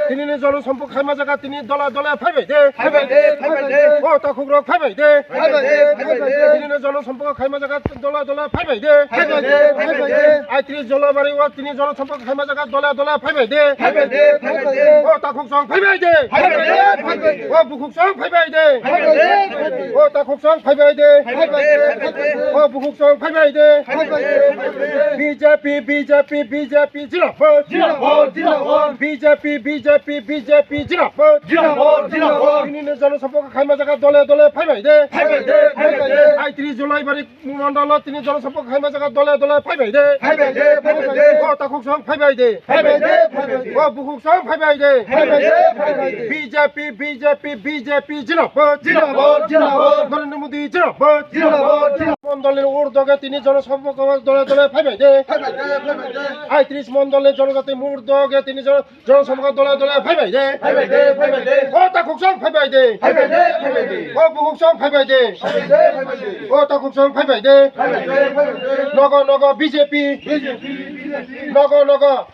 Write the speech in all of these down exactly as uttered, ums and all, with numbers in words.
Tini ni jono sompok khaima jaga tini dola dola phaibai de. Phaibai de, phaibai de. O takhuk rok phaibai de. Phaibai de, phaibai de. Tini ni jono sompok khaima jaga dola dola phaibai de. Phaibai de, phaibai de. Aitris Jolabari o tini jono sompok khaima jaga dola dola phaibai de. Phaibai de, phaibai de. O takhuk song phaibai de. Phaibai de, phaibai de. O bukhuk song phaibai de. Phaibai de, phaibai de. O takhuk song phaibai de. Phaibai de, phaibai de. O bukhuk song phaibai de. Phaibai de, phaibai de. B J P, B J P, B J P, zindabad. Zindabad, zindabad. B J P, B J P, B J P, zindabad. Zindabad, zindabad. Tini ni jono sompok khaima jaga dole dole phaibai de. Phaibai de, phaibai de. Aitris Jolabari mondolo tini jono sompok khaima jaga dole dole phaibai de. Phaibai de, phaibai de. O takhuk song phaibai de. Phaibai de, phaibai de. O bukhuk song phaibai de. Phaibai de, phaibai de. B J P, B J P, B J P, zindabad. Zindabad, zindabad. Narendra Modi, zindabad. Zindabad, zindabad. Mondolni urdhwage tini jono sompok dole dole phaibai de. Phaibai de, phaibai de. Aitris mondolni jonojati urdhwage tini jono Jono sompok dole dole phaibai de. Phaibai de, phaibai de. O takhuk song phaibai de. Phaibai de, phaibai de. O bukhuk song phaibai de. Phaibai de, phaibai de. O takhuk song phaibai de. Phaibai de, phaibai de. Nogo, nogo, B J P. B J P, B J P. Nogo, nogo,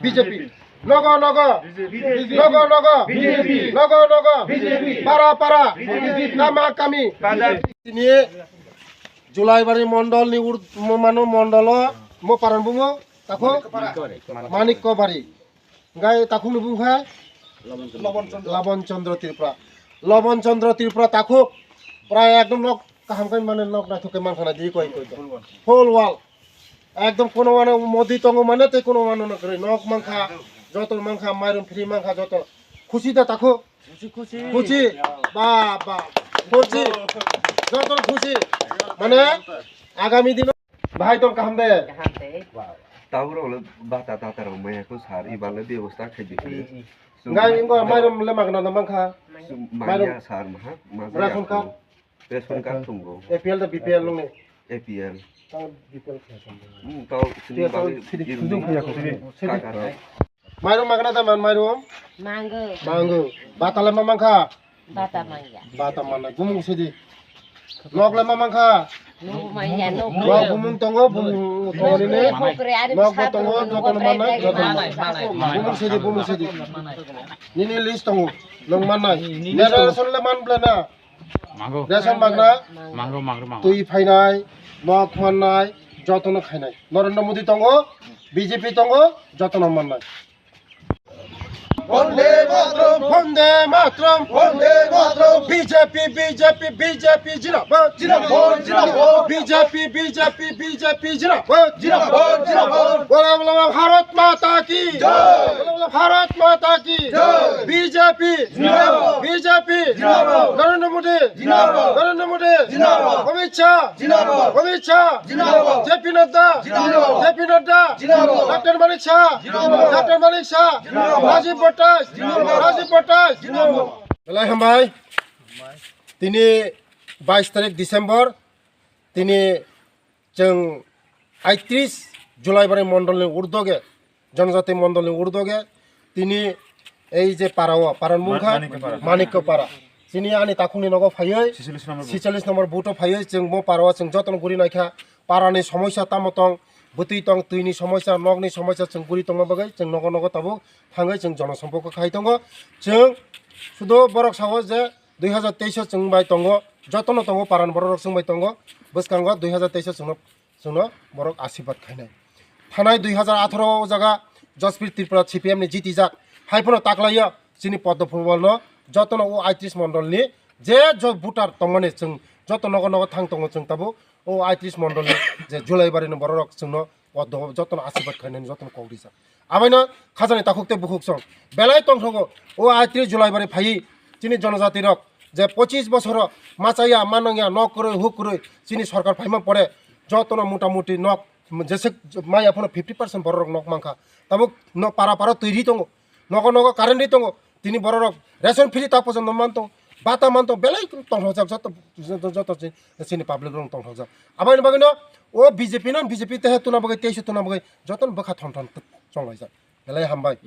B J P. Nogo, nogo. B J P. Nogo, nogo. B J P. Nogo, nogo. B J P. Para, para. B J P. Kama, kami. Tini Jolabari mondolni ur-, mo mano mondolo, mo paran bumo, takhuk? Manikko Bari. Hingke takhukni bumung khe? Lobon Chandra. Lobon Chandra Tripura. Lobon Chandra Tripura takhuk. Prai ekdom nok kaham khe mane nok naithok khe mankha na di koi koi to. Whole world. Ekdom kono mane Modi tongo mane tei kono mane nok kwrwi. Nok mankha, joto mankha, mairum free mankha joto. Khusi da takhuk? Khusi, khusi. Khusi. Ba, ba. Khusi. Joto khusi. Mane agami dino Bahai tong kaham de? Kaham de. Tabuk rok le bata tata rok maya ko sar, ibar le bebosta khai di. Ngai ingo mairum le magna na mangkha. Mairum. Maya sar maha, maja ration card. Ration card thumgo. A P L da B P L nung ni? A P L. Tang B P L khe tong. Hmm, tau sini bali sini sujung khaya ko. Kakar. Mairum magna da man mairum? Mango. Mango. Bata le ma mangkha? Bata mangya. Bata manna. Bumung sidi. Nok le ma mangkha? Nok mangya, nok. Nok bumung tongo, bumung tongo nini. Nok bo tongo, joto no manna, joto no manna. Bumung sidi, bumung sidi. Nini list tongo. Nong manna. Nini ration le man ble na? Mango. Ration magna. Mango, mango, mango. Twi phainai, nok mannai, joto no khainai. Narendra Modi tongo, B J P tongo, joto no mannai. Vande Mataram! Vande Mataram! Vande Mataram! B J P, B J P, B J P, zindabad! Zindabad, zindabad! B J P, B J P, B J P, zindabad! Zindabad, zindabad! Bola, bola, Bharat Mata ki! Jai! Bola, bola, Bharat Mata ki! Jai! B J P! Zindabad! B J P! Zindabad! Narendra Modi! Zindabad! Narendra Modi! Zindabad! Amit Shah! Zindabad! Amit Shah! Zindabad! J P Nadda! Zindabad! J P Nadda! Zindabad! Doctor Manik Shah! Zindabad! Doctor Manik Shah! Zindabad! Rajiv Bhattacharyya! Zindabad! Rajiv Bhattacharyya! Zindabad! Belai hambai. Tini bais tarik December, tini chwng aitris Jolabari mondolni urdhwage, jonojati mondolni urdhwage, tini ei je para o, para ni mung kha Manikya para. Manikya para. Chini ani takhukni nogo phaiwi, sixty-four number booth o phaiwi, chwng bo para o chwng jotono guri naikha, para ni somosya tamo tong, bwtwi tong, twi ni somosya, nok ni somosya chwng guri tongma bagwi, chwng nogo nogo tabuk thangwi chwng jonosompoko khai tongo. Chwng sudo borok sao je, dui hazar teis o chwng bai tongo, jotono tongo, paran borok rok chwng bai tongo, bwskango dui hazar teis o chwngno, chwngno borok asirwad khainai. Thanai dui hazar atharo o jaga Jospir Tripura C P M ni jitijak, hai phano taklaio chini Poddo Phulwal no, jotono o aitris mondol ni je jo voter tongmani chwng joto nogo nogo thang tongo chwng tabuk o aitris mondol ni je Julaibari ni borok rok chwngno o dogo jotono asirwad khainani jotono kok rijak. Abaino khajani takhuk tei bukhuk song belai tongthrogo o aitris Julaibari phaiwi chini jonojati rok je pochis bosoro machaya manongya nok kwrwi huk kwrwi chini sorkar phaima pore jotono mota moti nok jeswk maya phano fifty percent borok rok nok mankha. Tabuk no para para twi ri tongo, nogo nogo current ri tongo. Tini borok rok ration free ta pojon no man tong, bata man tong, belai tongthokjak joto, joto, joto chi-, chini public rok tongthokjak. Aboni bagwi no o B J P no B J P tehe tuna bagwi, teisa tuna bagwi joto no bwkha thon thon chonglaijak. Belai hambai.